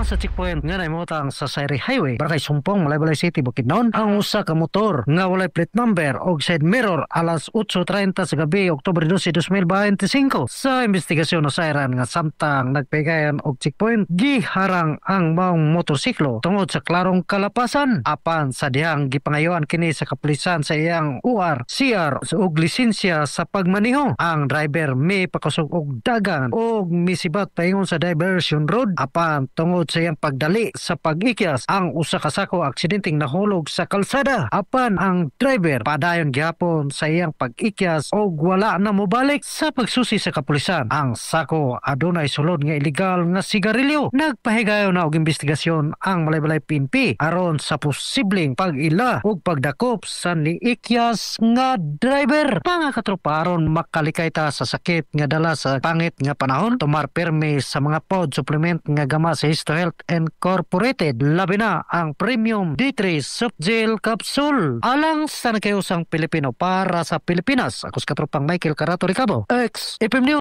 Sa checkpoint nga nahimutang sa Sayri Highway, Barangay Sumpong, Malaybalay City, Bukidnon, ang usa ka motor nga walay plate number og side mirror alas 8:30 sa gabi, Oktubre 12, 2025. Sa investigasyon, nasayran nga samtang nagpegayan og checkpoint, giharang ang maong motorsiklo tungod sa klarong kalapasan. Apan sa dihang gipangayuan kini sa kapulisan sa iyang OR, CR ug lisensya sa pagmaneho. Ang driver may pakusog og dagan og misibat paingon sa diversion road, apan tungod sa iyang pagdali sa pag-ikyas, ang usa ka sako aksidenteng nahulog sa kalsada. Apan ang driver padayon gihapon sa iyang pag-ikyas og wala na mobalik. Sa pagsusi sa kapulisan, ang sako adunay sulod nga illegal nga sigarilyo. Nagpahigayon na og investigasyon ang Malaybalay PNP aron sa posibleng pag-ila ug pagdakop sa niikyas nga driver. Mga katropa, aron makalikay ta sa sakit nga dala sa pangit nga panahon, tumar pirmi sa mga pod supplement nga gama sa Histo Health Incorporated, labi na ang Premium D3 Soft Gel Capsule. Alang sa nagkayusang Pilipino, para sa Pilipinas, ako sa katropang Michael Carato Ricabo, ex FM News.